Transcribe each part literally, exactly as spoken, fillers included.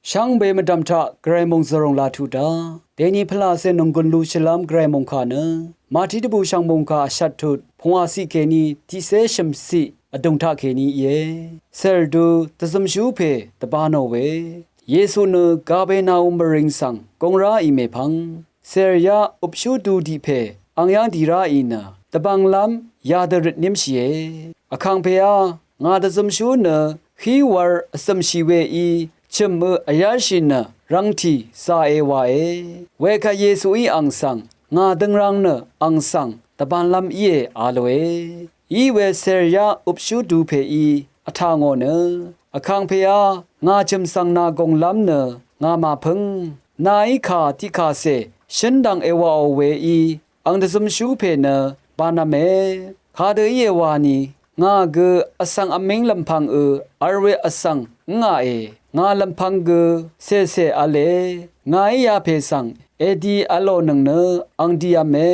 Shvngbe mvdv̀m taq gvray mòngzø̀ròng laq tuq daq, dèni pvlàcè nònggùn lushìlv́m gvray mòngkà nø, màtiq dvbùshv̀ng mòngkà vshvt tut pungwàciq kèní tiqcé shø̀mciq vdùng taq kèní íe. Cèrdu dvzømshú pè dvbānò we, Yesu nø Kapernaum mvrìng svng gōng ráì mèpvng, cèrya upshú du tiq pè ang yv́ng dì ráì nø, dvbvnglv́m yadø røtnímshìe. Vkàngpèá, ngà dvzømshú nø hí wv̄r vzø̀mshì weí chø̀mø vyv́lshì nø rv̄ngtì zàe wae. Wekvt Yesuí ang svng, ngà døngrang nø ang svng dvbānlv́m íe, a lòe. Iwe cèrya upshú du pèí vtà ngò nø, Vkàngpèá, ngà chø̀m svng nà gònglv́m nø ngà màpǿng. Nàí kà tiqkàcè shǿn dv̀ng èwàò weí ang dvzømshú pè nø bānv̄me. Kadø íe wani, ngà gø vsvng vmíng lv̀mpv̄ng ø v̄l we vsvng ǿngàe. Ngà lv̀mpv̄ng gø cècè v̄le. Ngàí yapè svng èdi v̄lònøng nø ang div̄me.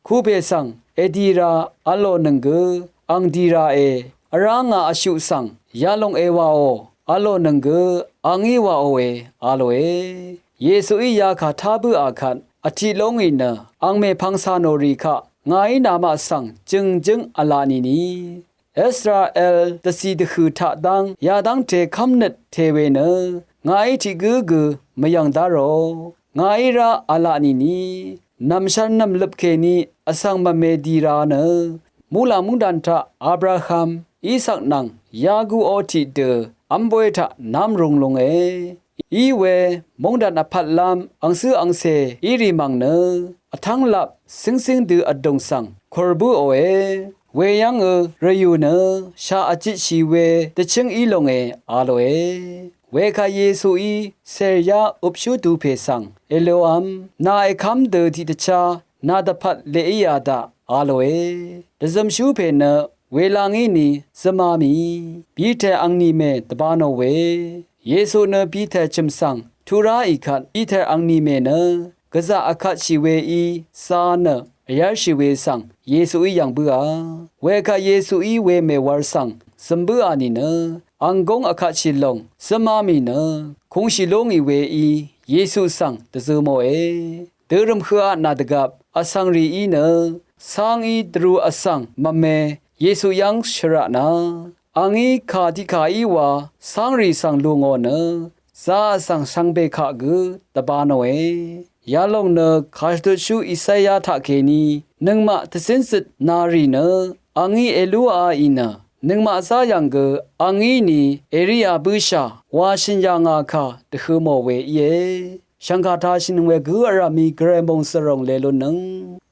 Kupè svng èdi ra v̄lònøng gø ang di rae. Vrá ngà vshuq svng yalòng èwàò v̄lònøng gø a ngí wàòe, a lòe. Yesuí yakà tá bǿà kvt vtiq lóngì nø ang mèpvng cà nò rì kaq ngàí namaq svng jø̀ngjǿng v̄la nìni, Israel dvcì dvhø̀ taq dv́ng yadv́ngte kv́mnøt te we nø ngàí tiq gǿ gø mvyv̀ng dá rò. Ngàí rá v̄la nìni, nv̀mshvr nv̀mløp kèní vsvng mvme di ra nø, muqlàng mungdan taq Abraham, Isak nvng Yakuó tiqdø v́m boy taq nv́m rung lunge. Iwe mungdan vpvtlv́m angcǿ angcè í rì mv̀ng nø, vtv́nglap cíngcíng dø vdùng svng kùr bǿòe. Weyv́ngø rvyù nø shà vjitshì we dvchǿng í longe, a lòe. Wekvt Yesuí cèryá upshú du pè svng èlōv̄m, nà èkv́m dø tiqdvchá nà dvpvt leq íā daq, a lòe. Dvzømshú pè nø wela ngí ni zøma mì, Piter angnìmè dvbānò we. Yesu nø Piter chø̀m svng tuq ráì kvt, Piter angnìmè nø gvzà vkatshì weí zā nø vyv́lshì we svng Yesuí yv̀ng bǿà. Wekvt Yesuí we mèwv̄l svng zø̀m bǿà nìnø, ang góng vkatshì lòng zøma mì nø kūngshì lú ngì weí Yesu svng dvzømòe. Dørø̀m høqa nà dvgvp vsvng rìí nø cángí dvrū vsvng mvme Yesu yv́ng shvraq na, a ngí kà tiqkà í wa cáng rì svng lù ngò nø, zā vsvng shvngbe kaq gø dvbānòe. Yalòng nø kàshvtutshú Isaya taqkèní nøngmaq dvcín zøt nà rì nø a ngí èlúaì nø, nøngmaq zá yv̀ng gø a ngí ni èríā bǿshà wa shø̀n yà ngà kà dvhø̄ mò we íe. Shv̀ngkà tāshìnøng we gø vrv̀m í gvray mòngzø̀ròng lelutnøng